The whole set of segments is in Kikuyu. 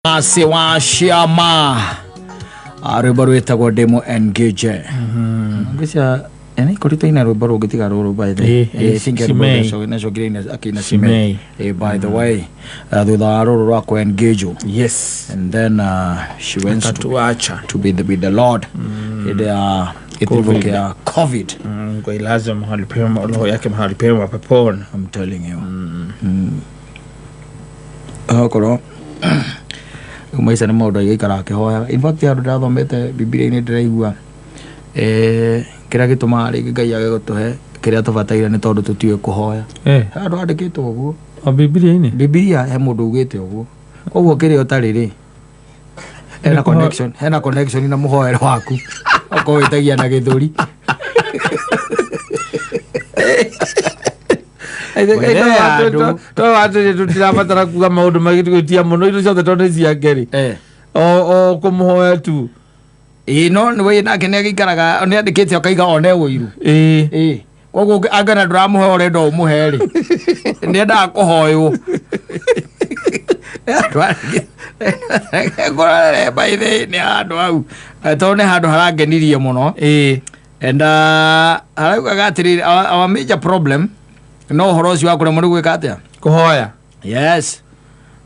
Asi wa ciama. Rwĩmbo rwĩtagwo ndĩmũ engage. Ngwĩciria nĩ ikoretwo ina rwĩmbo rũngĩ tiga rũrũ, by the Eh, way. eh, Think Simei. rwĩmbo nacokire akĩina Simei. Simei. By the way, thutha wa rũrũ rwa kũ engage and then she went to, Akatuacha. to be with the Lord hĩndĩ ya gĩtiribũ Covid. kĩa COVID. Mungu ailaze mahali pema roho yake mahali pema peponi. I'm telling you. Okorwo rĩu maica nĩ maũndũ aigaikara akĩhoyaga. In fact, handũ ndathomete Bibilia-inĩ ndĩraigua kĩrĩa gĩtũmaga rĩngĩ Ngai age gũtũhe kĩrĩa tũbataire nĩ tondũ tũtiũĩ kũhoya. Handũ handĩkĩtwo ũguo. O Biblia-inĩ. Bibilia he mũndũ ugĩte ũguo. Koguo kĩrĩa ũtarĩ rĩ, hena connection, hena connection na mũhoero waku okorwo wĩtagia na gĩthũri. Tũtirabatara kuga maũndũ maingĩ tũgĩtia mũno indo ciothe tondũ nĩ ciake rĩ, o kũmũhoya tu. Ĩĩ, no nĩ nake nĩ agĩikaraga nĩ andĩkĩte akaiga one ũiru. Ĩĩ, koguo angĩona ndũramũhe ũrenda ũmũhe rĩ, nĩ endaga kũhoywo. Ngũrore by the way, nĩ handũ hau. Tondũ nĩ handũ harangenirie mũno. And haraugaga atĩrĩrĩ, our major problem no ũhoro ũcio wa kũremwo nĩ gwĩka atĩa? Kũhoya. Yes,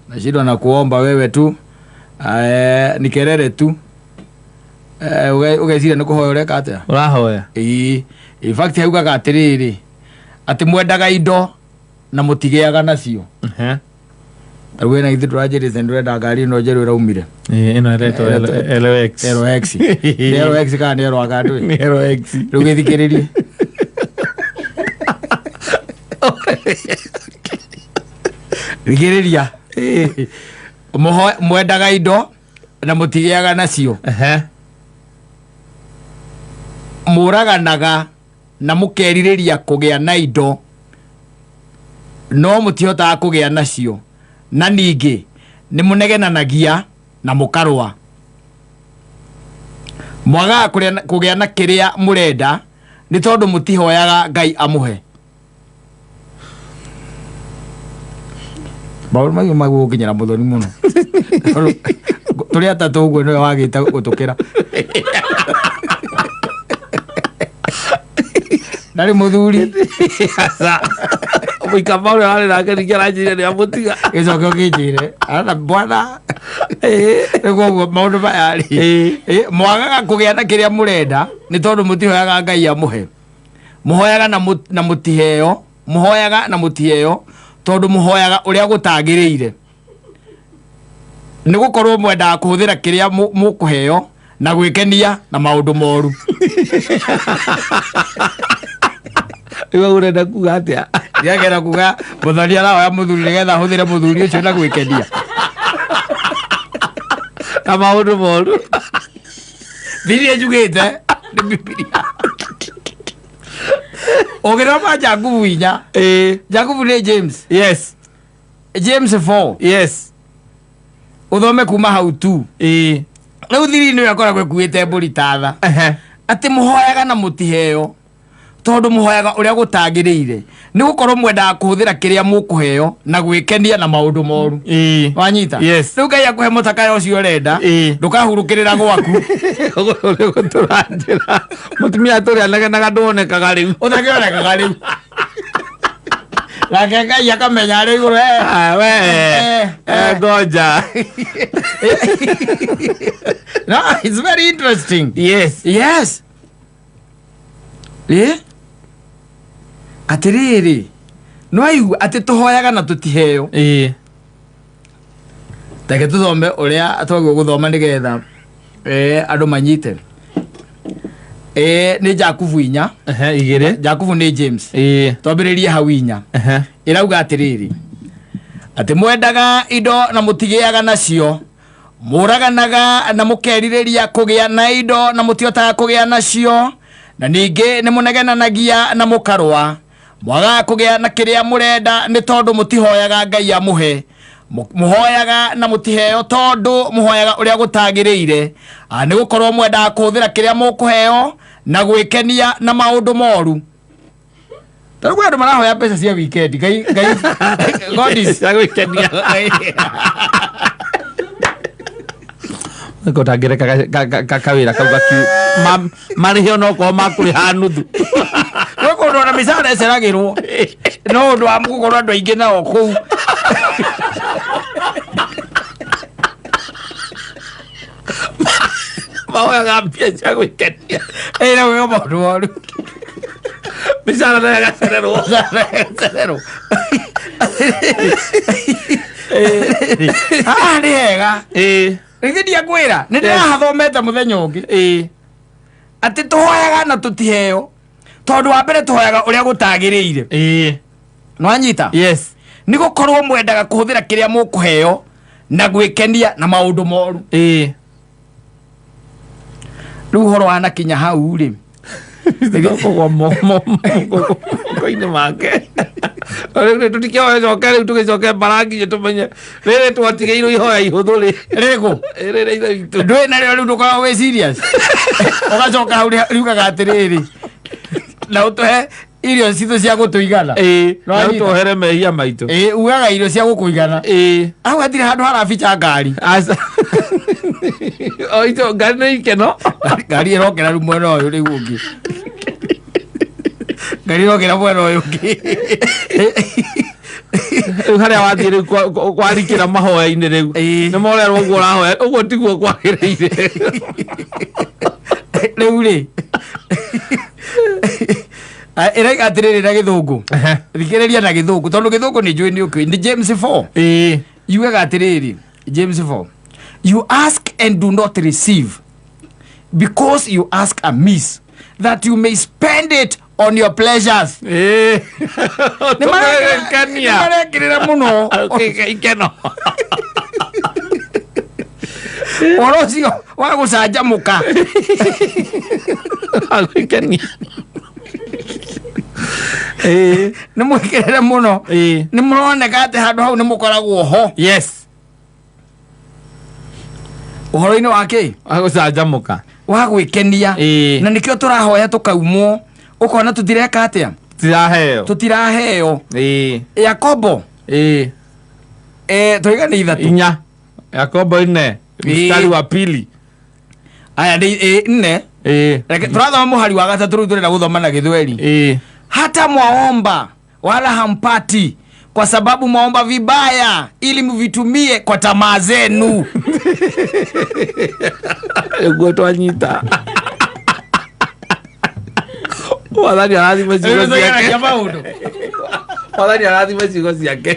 nashindwa na kuomba wewe tu. Ni kelele tu. Ũgeciria nĩ kũhoya ũreka atĩa? Ũrahoya. Ĩĩ, in fact haugaga atĩrĩrĩ, atĩ mwendaga indo na mũtigĩaga nacio. Tarĩu wĩna ithuĩ tũranjĩrĩte nĩ ndĩrenda ngari ĩno njerũ ĩraumire. Ĩĩ, ĩno ĩretwo LX. LX, nĩ LX kana nĩ LX ndũĩ? Nĩ LX. Rĩu gĩthikĩrĩrie. Thikĩrĩria. Mwendaga indo na mũtigĩaga nacio. Mũraganaga na mũkerirĩria kũgĩa na indo no mũtihotaga kũgĩa nacio, na ningĩ nĩ mũnegenanagia na mũkarũa. Mwagaga kũgĩa na kĩrĩa mũrenda nĩ tondũ mũtihoyaga Ngai amũhe. Maũndũ macio magũgũkinyĩra mũthoni mũno. Tondũ tũrĩ atatũ ũguo nĩwe wagĩte gũtũkĩra ndarĩ mũthuri. Mũikamba ũrĩa warĩ nake ningĩ aranjĩrire nĩ amũtiga. Gĩcoke ũkĩnjĩre ana bwana rĩu koguo maũndũ maya rĩ, mwagaga kũgĩa na kĩrĩa mũrenda nĩ tondũ mũtihoyaga Ngai amũhe. Mũhoyaga na mũtiheo, mũhoyaga na mũtiheo tondũ mũhoyaga ũrĩa gũtagĩrĩire, nĩ gũkorwo mwendaga kũhũthĩra kĩrĩa mũkũheo na gwĩkenia na maũndũ moru. Rĩu ũrenda kuga atĩa? Ndiagera kuga mũthoni arahoya mũthuri nĩgetha ahũthĩre mũthuri ũcio na gwĩkenia na maũndũ moru. Bibilia njugĩte nĩ Bibilia. Ũgĩthoma Jakubu 4, Jakubu nĩ James. James 4. Ũthome kuma hau tu. Rĩu thiri nĩyo ĩkoragwo ĩkuĩte mbũri tatha. Atĩ mũhoyaga na mũtiheo tondũ mũhoyaga ũrĩa gũtagĩrĩire, nĩ gũkorwo mwendaga kũhũthĩra kĩrĩa mũkũheo na gwĩkenia na maũndũ moru. Wanyita? Yes. Rĩu Ngai akũhe mũtakaya ũcio ũrenda, ndũkahurũkĩrĩra gwaku. Ũrĩ gũtũranjĩra mũtumia tũrĩa anegenaga ndwonekaga rĩu. Ũtakĩonekaga rĩu, nake Ngai akamenya arĩ igũrũ. Ah, we. Ngoja. No, it's very interesting. Yes, ĩ atĩrĩrĩ, no aigua atĩ tũhoyaga na tũtiheo. Reke tũthome ũrĩa twagĩrĩirwo gũthoma nĩgetha andũ manyite. Nĩ Jakubu 4. 2. Jakubu nĩ James. Twambĩrĩrie hau 4. Ĩrauga atĩrĩrĩ, atĩ mwendaga indo na mũtigĩaga nacio, mũraganaga na mũkerirĩria kũgĩa na indo na mũtihotaga kũgĩa nacio, na ningĩ nĩ mũnegenanagia na mũkarũa. Mwagaga kũgĩa na kĩrĩa mũrenda nĩ tondũ mũtihoyaga Ngai amũhe. Mũhoyaga na mũtiheo tondũ mũhoyaga ũrĩa gũtagĩrĩire. Nĩ gũkorwo mwendaga kũhũthĩra kĩrĩa mũkũheo na gwĩkenia na maũndũ moru. Tarĩu kwĩ andũ marahoya mbeca cia weekend. Ngai, Ngai, God is Cia gwĩkenia. Nĩko ũtangĩreka kawĩra kau gakiu marĩhe onokorwo makũrĩha nuthu. Gwĩ kũndũ ona mĩcara ĩceragĩrwo no ũndũ wa gũkorwo andũ aingĩ nao kũu. Mahoyaga mbia cia gwĩkenia. Ĩ na gwĩka maũndũ moru. Mĩcara nayo ĩgacererwo. Ĩgacererwo. Haha nĩ hega. Rĩngĩ ndiakwĩra nĩ ndĩrahathomete mũthenya ũngĩ atĩ tũhoyaga na tũtiheo tondũ wa mbere tũhoyaga ũrĩa gũtagĩrĩire. Nĩwanyita? Yes. Nĩ gũkorwo mwendaga kũhũthĩra kĩrĩa mũkũheo na gwĩkenia na maũndũ moru. Rĩu ũhoro wanakinya hau rĩ, kũgwa moko-inĩ make. Rĩu tũtikĩhoya coke rĩu tũgĩcoke mbara nginya tũmenye rĩrĩ twatigĩirwo ihoya ihũthũ rĩ. Rĩkũ? Rĩrĩ ithe witũ. Ndũĩ narĩo rĩu ndũkoragwo wĩ serious. Ũgacoka hau riugaga atĩrĩrĩ, na ũtũhe irio citũ cia gũtũigana. Na Nĩwanyita? ũtwohere mehia maitũ. Ĩĩ, ugaga irio cia gũkũigana. Hau hatirĩ handũ harabica ngari. Aca. O icio ngari nĩ ikeno. Ngari ĩrokera rĩu mwena ũyũ rĩu ũngĩ. Ngari ĩrokera mwena ũyũ ũngĩ. Rĩu harĩa wathiĩ rĩu kwarikĩra mahoya-inĩ rĩu. Nĩ morerwo ũguo ũrahoya ũguo tiguo kwagĩrĩire. Rĩu rĩ, ĩraiga atĩrĩrĩ na gĩthũngũ. Thikĩrĩria na gĩthũngũ tondũ gĩthũngũ nĩ njũĩ nĩ ũkĩũĩ. Nĩ James 4. Yugaga atĩrĩrĩ, James 4. You ask and do not receive because you ask amiss that you may spend it on your pleasures. Nĩ Tũgekania. marekĩrĩra mũno. Ikeno. Ũhoro ũcio wa gũcanjamũka. Wa gwĩkenia. Nĩ mwĩkĩrĩre mũno. Nĩ mũroneka atĩ handũ hau nĩ mũkoragwo ho. Yes. Ũhoro-inĩ wa kĩ? Wa gũcanjamũka. Wa gwĩkenia. Na nĩkĩo tũrahoya tũkaumwo. Ũkona tũtireka atĩa? Tũtiraheo. Tũtiraheo. Yakobo. Tũiga nĩ ithatũ. Inya. Yakobo 4. Mstari wa pili. Aya nĩ 4. Reke tũrathoma mũhari wa gatatũ rĩu tũrenda gũthoma na Gĩthweri. Hata mwaomba wala hampati kwa sababu mwaomba vibaya ili mvitumie kwa tamaa zenu. Ũguo twanyita. Mwathani arathime ciugo ciake. Mwathani arathime ciugo ciake.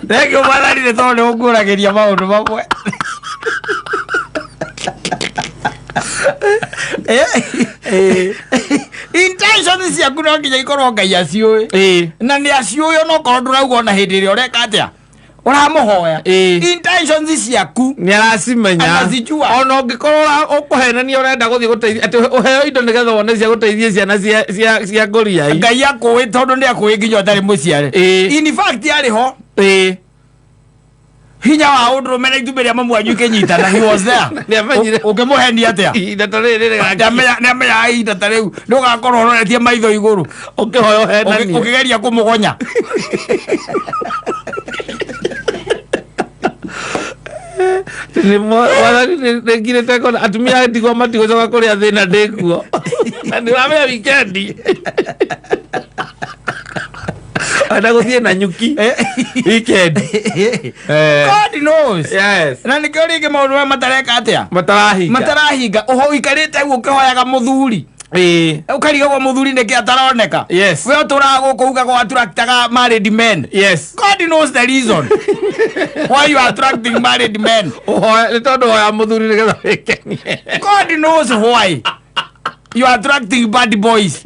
Thengio mwathani nĩ tondũ nĩ ũnguũragĩria maũndũ mamwe. Intentions ciaku no nginya ikorwo Ngai aciũĩ. Na nĩ aciũĩ onokorwo ndũrauga ona hĩndĩ ĩrĩa ũreka atĩa ũramũhoya. Intentions ciaku nĩ aracimenya. Anazijua. Ona ũngĩkorwo ũkũhenania ũrenda gũthiĩ gũteithia atĩ ũheo indo nĩgetha wone cia gũteithia ciana cia ngũriai. Ngai akũĩ tondũ nĩ akũĩ nginya ũtarĩ mũciare. In fact arĩ ho. Hinya wa ũndũrũme na itumbĩ rĩa mamu wanyu ikĩnyitana, he was there. Nĩamenyire. Ũngĩmũhenia atĩa? Ihinda ta rĩrĩ rĩgakinya. Nĩamenyaga ihinda ta rĩu nĩ ũgakorwo ũroretie maitho igũrũ. Ũkĩhoya ũhenanie. Ũkĩgeria kũmũgonya. Mwathani nĩ ngirĩte ngona atumia a ndigwa matigũcoka kũrĩa thĩna ndĩkuo. Na nĩ ũramenya wikendi. Ona gũthiĩ na nyuki weekend. God knows. Yes. Na nĩkĩo rĩngĩ maũndũ maya matareka atĩa? Matarahinga. Matarahinga. Ũho ũikarĩte ũguo ũkĩhoyaga mũthuri. Ũkarigagwo mũthuri nĩkĩ ataroneka. Yes. We ũtũraga gũkũ ugaga attractaga married men. Yes. God knows the reason why you are attracting married men. Ũhoya nĩ tondũ hoya mũthuri nĩgetha wĩkenie. God knows why you are attracting bad boys.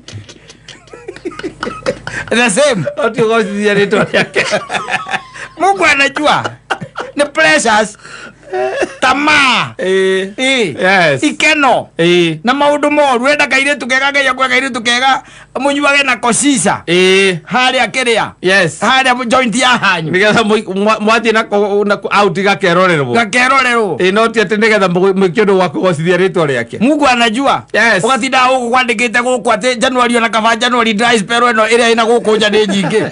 The same. Oti ũgocithia rĩtwa rĩake. Mungu anajua. Ni pressures. Tamaa. Yes. Ikeno. Na maũndũ moru. Wenda kairĩtu kega, Ngai akũhe kairĩtu kega, mũnyuage nako shisha. Harĩa kĩrĩa. Yes. Harĩa joint ya hanyu. Nĩgetha mwathiĩ nako out gakerorerwo. Gakerorerwo. No ti atĩ nĩgetha mwĩke ũndũ wa kũgocithia rĩtwa rĩake. Mungu anajua. Yes. Ũgatinda gũkũ kwandĩkĩte gũkũ atĩ January ona kaba January dry spell ĩno ĩrĩa ĩna gũkũ nja nĩ nyingĩ.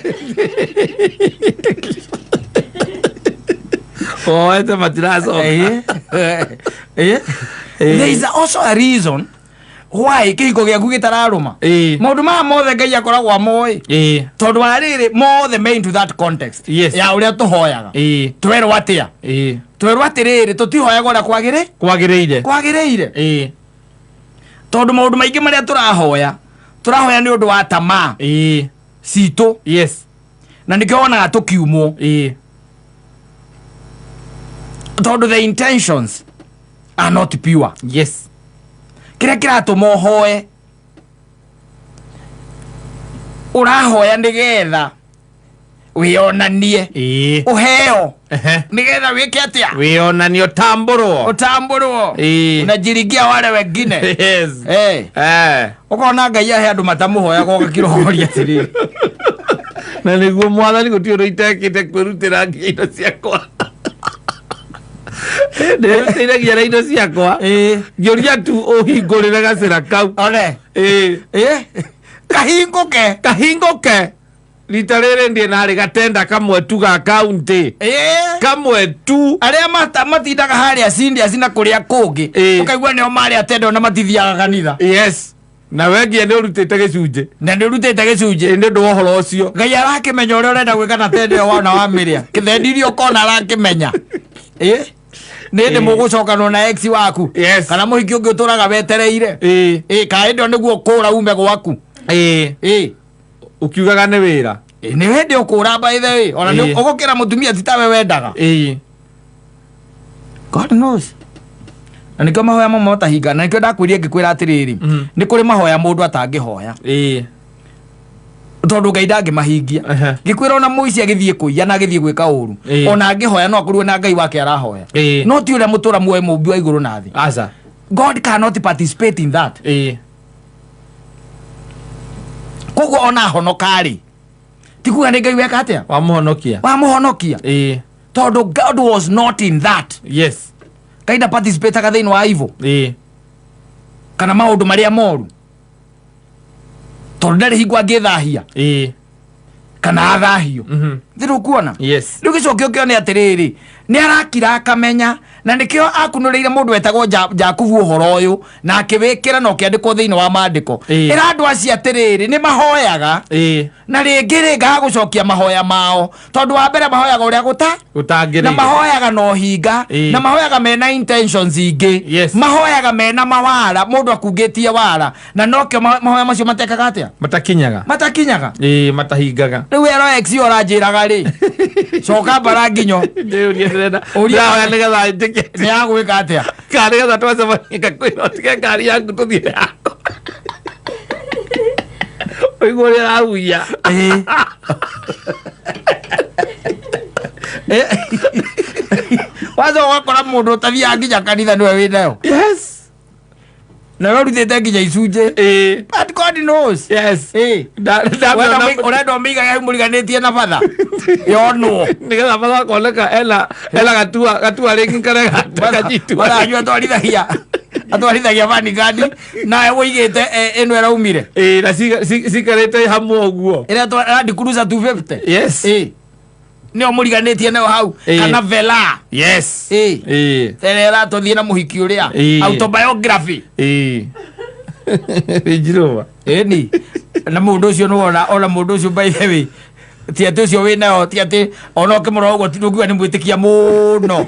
Oete matiracoka. There is also a reason why kĩhiko gĩaku gĩtararũma. Maũndũ maya mothe Ngai akoragwo amoĩ, tondũ wa rĩrĩ mothe me into that context ya ũrĩa tũhoyaga. Twerwo atĩa? Twerwo atĩrĩrĩ, tũtihoyaga ũrĩa kwagĩrĩ Kwagĩrĩire. Kwagĩrĩire. Tondũ maũndũ maingĩ marĩa tũrahoya, tũrahoya nĩ ũndũ wa tamaa citũ, na nĩkĩo wonaga tũkiumwo, tondũ the intentions are not pure. Kĩrĩa kĩratũma ũhoe, ũrahoya nĩgetha wĩonanie, ũheo, nĩgetha wĩke atĩa? Wĩonanie, ũtambũrwo. Ũtambũrwo. Unajiringia wale wengine. Ũkona Ngai ahe andũ matamũhoyaga, ũgakĩrohoria atĩrĩrĩ. Na nĩguo mwathani, gũtirĩ ũndũ itekĩte kwĩrutĩra nginya indo ciakwa, ndĩrutĩire nginya na indo ciakwa, ngĩũria tu ũhingũrĩre gacĩra kau. One. Kahingũke. Kahingũke. Rita rĩrĩ ndiĩ narĩ gatenda kamwe tu ga kaunti, kamwe tu. Arĩa matindaga harĩa Cindias na kũrĩa kũngĩ, ũkaigua nĩo marĩ atendo na matithiaga kanitha. Yes, na we nginya nĩ ũrutĩte gĩcunjĩ. Na nĩ ũrutĩte gĩcunjĩ. Nĩ ũndũ wa ũhoro ũcio. Ngai arakĩmenya ũrĩa ũrenda gwĩka na tende ĩyo wona wamĩrĩa kĩthendi ũkona, arakĩmenya nĩ hĩndĩ mũgũcokanwo na ex waku, kana mũhiki ũngĩ ũtũraga wetereire. Ka hĩndĩ ĩyo nĩguo kũra ume gwaku. Ũkiugaga nĩ wĩra. Nĩ hĩndĩ ũkũra, by the way, ona nĩ ũgũkĩra mũtumia ti tawe wendaga. God knows. Na nĩkĩo mahoya mamwe matahinga, na nĩkĩo ndakwĩrie ngĩkwĩra atĩrĩrĩ, nĩ kũrĩ mahoya mũndũ atangĩhoya, tondũ Ngai ndangĩmahingia. Ngĩkwĩra ona mũici agĩthiĩ kũiya na agĩthiĩ gwĩka ũru, ona angĩhoya no akorirwo na Ngai wake arahoya, no ti ũrĩa mũtũra muoyo, mũmbi wa igũrũ na thĩ. Aca. God cannot participate in that. Koguo ona ahonoka-rĩ, ti kuga nĩ Ngai weka atĩa. Wamũhonokia. Wamũhonokia, tondũ God was not in that. Ngai ndaparticipataga thĩinĩ wa evil kana maũndũ marĩa moru, tondũ ndarĩ hingo angĩthahia kana athahio. Thĩ ndũkuona? Rĩu gĩcoke ũkĩone atĩrĩrĩ, nĩ arakira akamenya, na nĩkĩo akunũrĩire mũndũ wetagwo Jakubu ũhoro ũyũ na akĩwĩkĩra na ũkĩandĩkwo thĩinĩ wa maandĩko. Ĩra andũ acio atĩrĩrĩ, nĩ mahoyaga, na rĩngĩ rĩ ngaga gũcokia mahoya mao, tondũ wa mbere mahoyaga ũrĩa gũta Gũtangĩrĩire. Na mahoyaga na ũhinga, na mahoyaga mena intentions ingĩ. Mahoyaga mena mawara, mũndũ akungĩtie wara, na nokĩo mahoya macio matekaga atĩa? Matakinyaga. Matakinyaga. Matahingaga. Rĩu ero ex ũranjĩraga rĩ, coka mbara nginyo. Ndĩũrie, ndĩrenda Ũria- ndĩrahoya nĩgetha njĩke. Nĩ yagwĩka atĩa? Ka nĩgetha twacemania ngakwĩra ũtige ngari yaku tũthiĩ yakwa, ũigua ũrĩa arahuia. Wacoka ũgakora mũndũ ũtathiaga nginya kanitha nĩwe wĩnayo, na we ũrutĩte nginya icunjĩ. But God knows. Ũrenda ũmĩigage hau mũriganĩtie na batha yonwo. Nĩgetha batha koneka ena gatua rĩngĩ karĩa kanyitwo. Batha atwarithagia vanigadi nawe ũigĩte ĩno ĩraumire. Na cikarĩte hamwe ũguo. Ĩrĩa Land Cruiser 250. Nĩyo mũriganĩtie nayo hau, kana vela. Ĩrĩa ĩratũthiĩ na mũhiki ũrĩa autobiography. Range Rover. Ĩni na mũndũ ũcio nĩwona ona mũndũ ũcio, by the way, ti atĩ ũcio wĩ nayo, ti atĩ ona ũkĩmũrora ũguo ndũngiuga nĩ mwĩtĩkia mũno.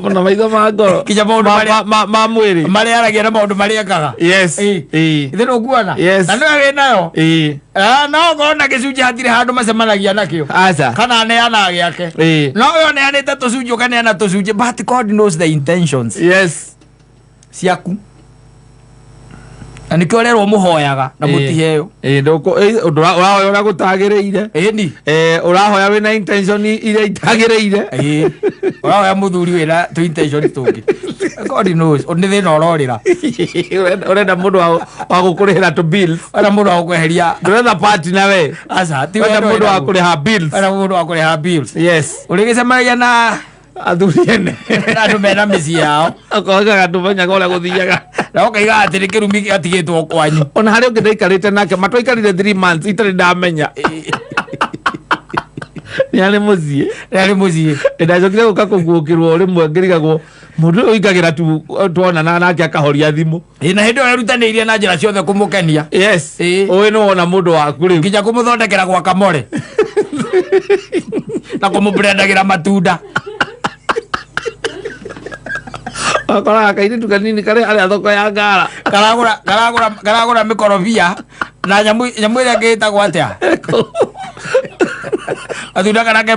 Ona maitho ma ngoro. Nginya maũndũ ma mwĩrĩ. Marĩa aragia na maũndũ marĩa ekaga. Ithe ndũkuona? Yes. Na nĩwe wĩ nayo. Ah, no okorwo na gĩcunjĩ hatirĩ handũ macemanagia nakĩo, Aca. kana aneanaga gĩake. No we ũneanĩte tũcunjĩ, ũkaneana tũcunjĩ, but God knows the intentions ciaku, na nĩkĩo ũrerwo mũhoyaga na mũtiheo. Ũndũ ũrahoya ũrĩa gũtagĩrĩire. Ĩni. Ũrahoya wĩna intention iria itagĩrĩire. Ũrahoya mũthuri wĩna tũ intention tũngĩ. God knows nĩ thĩna ũrorĩra. Ũrenda mũndũ wa gũkũrĩhĩra tũ bills. Ũrenda mũndũ wa gũkweheria. Ndũretha party na we. Aca, ti ũrenda wendo mũndũ wa wĩnaguo. kũrĩha bills. Ũrenda mũndũ wa kũrĩha bills. Ũrĩgĩcemanagia na athuri ene na andũ mena mĩciĩ yao. Ũkogaga ndũmenyaga ũrĩa gũthiaga. Na ũkaiga atĩ nĩ kĩrumi gĩatigĩtwo kwanyu. Ona harĩ ũngĩ ndaikarĩte nake, matwaikarire 3 months itarĩ ndamenya. Nĩ arĩ mũciĩ. Nĩ arĩ mũciĩ. Ndacokire gũka kũguũkĩrwo rĩmwe ngĩrigagwo mũndũ ũyũ ũingagĩra tu tuonana nake akahoria thimũ. Ĩ, na hĩndĩ ĩyo erutanĩirie na njĩra ciothe kũmũkenia. Yes. Ĩ. Ũĩ nĩ wona mũndũ waku rĩu. Nginya kũmũthondekera gwakamore na kũmũbrendagĩra matunda. Akoraga kairĩtu kanini karĩa arĩa thoko ya ngara. Karagũra mĩkorobia na nyamũ ĩrĩa ĩngĩ ĩtagwo atĩa, matunda kana ke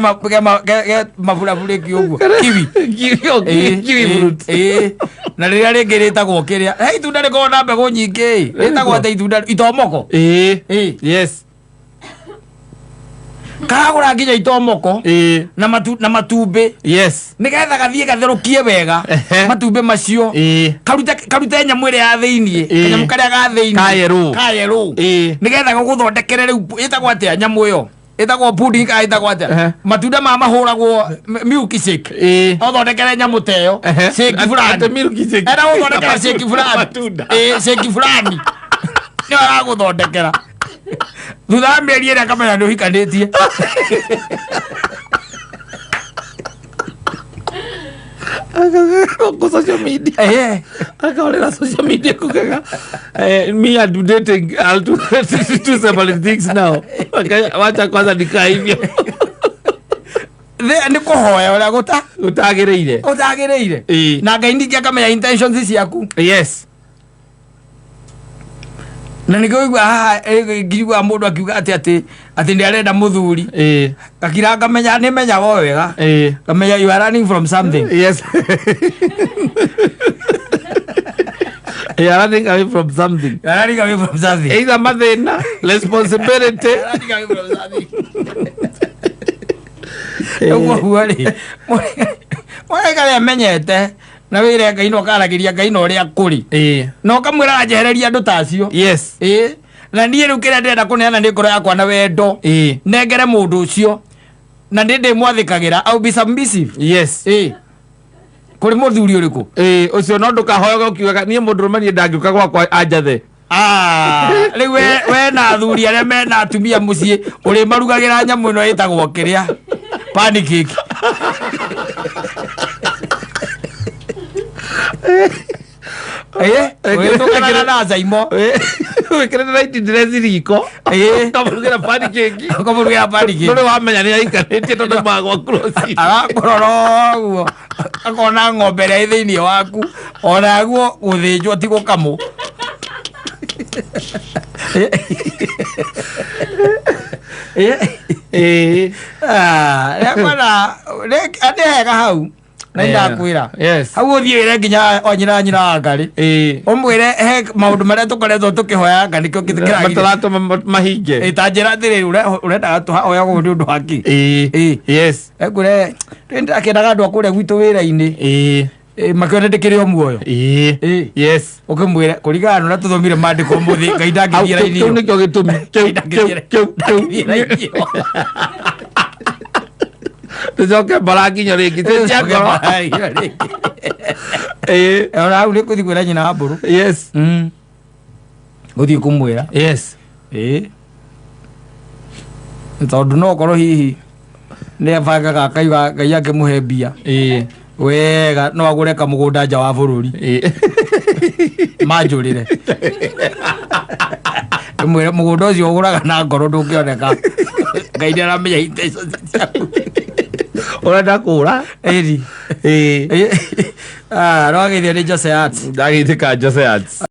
maburabũrĩki ũguo, kiwi. Kiwi, kiwi fruit. Ĩ, na rĩrĩa rĩngĩ rĩtagwo kĩrĩa, he itunda rĩkoragwo na mbegũ nyingĩ, rĩtagwo atĩa itunda? Itomoko. Ĩ. Ĩ. Yes. Karagũra nginya itomoko Ĩ. na matumbĩ nĩgetha gathiĩ gatherũkie wega matumbĩ macio, karute nyamũ ĩrĩa ya thĩiniĩ, kanyamũ karĩa ga thĩiniĩ. Ka yellow. Ka yellow. Nĩgetha gũgũthondekere rĩu ĩtagwo atĩa nyamũ ĩyo, ĩtagwo pudding kana ĩtagwo atĩa? Matunda ma mahũragwo milk shake. Ũthondekere nyamũ ta ĩyo, shake fulani. Ate milk shake. Enda gũthondekera shake fulani. Matunda. Ĩ, shake fulani nĩyo aragũthondekera thutha wa mĩeri ĩrĩa akamenya nĩ ũhikanĩtie. Ku social media. Akaorera social media kugaga, me and dating, I'll do two separate things now. Okay, wacha kwanza nikaa hivyo. Nĩ kũhoya ũrĩa gũta Utagĩrĩire. Ũtagĩrĩire. Na Ngai ningĩ akamenya intentions ciaku. Na nĩkĩo ũigua haha, ngirigua mũndũ akiuga atĩ nĩ arenda mũthuri, gakira ngamenya nĩ menyaga o wega, ngamenya you are running from something. Yes, you are running away from something. You are running away from something. Either mathĩna, responsibility. You are running away from something. Ũguo guo rĩ, mũraikara amenyete na wĩre Ngai na ũkaragĩria Ngai na ũrĩa kũrĩ na ũkamwĩra njehereria andũ ta acio. Ĩ, na niĩ rĩu kĩrĩa ndĩrenda kũneana nĩ ngoro yakwa na wendo nengere mũndũ ũcio na nĩ ndĩmwathĩkagĩra. I'll be submissive. Ĩ, kũrĩ mũthuri ũrĩkũ? Ĩ, ũcio no ndũkahoyaga ũkiugaga niĩ mũndũrũme niĩ ndangĩũka gwakwa anjathe. Ah, rĩu we na athuri arĩa mena atumia mũciĩ ũrĩmarugagĩra nyamũ ĩno ĩtagwo kĩrĩa, pancake. Ũgĩtũkanaga na Zaimo. Wĩkĩrĩte night dress riko, ũkamũrugĩra pancake. Ũkamũrugĩra pancake. Ndũrĩ wamenya nĩ aikarĩtie tondũ magwaku rũcinĩ. Agakũrora ũguo akona ng'ombe ĩrĩa ĩ thĩinĩ waku onaguo gũthĩnjwo ti gũkamũ. Kwena nĩ hega hau na ndakwĩra hau ũthiĩ wĩre nginya o nyina wa Ngarĩ, ũmwĩre he maũndũ marĩa tũkoretwo tũkĩhoya Nga nĩkĩo kĩragire. Mataratũma mahinge. Ta njĩra atĩrĩrĩ, ũrendaga tũhoyagwo nĩ ũndũ wa kĩ? Ekwĩre ndĩrakĩendaga andũ a kũrĩa gwitũ wĩra-inĩ makĩone ndĩkĩrĩ o muoyo. Ũkĩmwĩre kũringana na ũrĩa tũthomire mandĩko ũmũthĩ, Ngai ndangĩthiĩ raini Kĩu ĩyo. nĩkĩo gĩtũmi kĩu kĩu kĩu kĩu. Ndangĩthiĩ raini ĩyo. Tũcoke mbara nginya rĩngĩ cia ngoro. Ona hau nĩ kũthiĩ kwĩra nyina wa mbũrũ. Gũthiĩ kũmwĩra. Ĩ, tondũ no ũkorwo hihi nĩ abangaga akaiga Ngai akĩmũhe mbia wega no agũre kamũgũnda nja wa bũrũri. Manjũrĩre mwĩre mũgũnda ũcio ũgũraga na ngoro ndũngĩoneka. Ngai nĩ aramenya intentions ciaku. Ũrenda kũra. Ĩri. No ageithio nĩ Jose Arts. Ndageithĩka Jose Arts.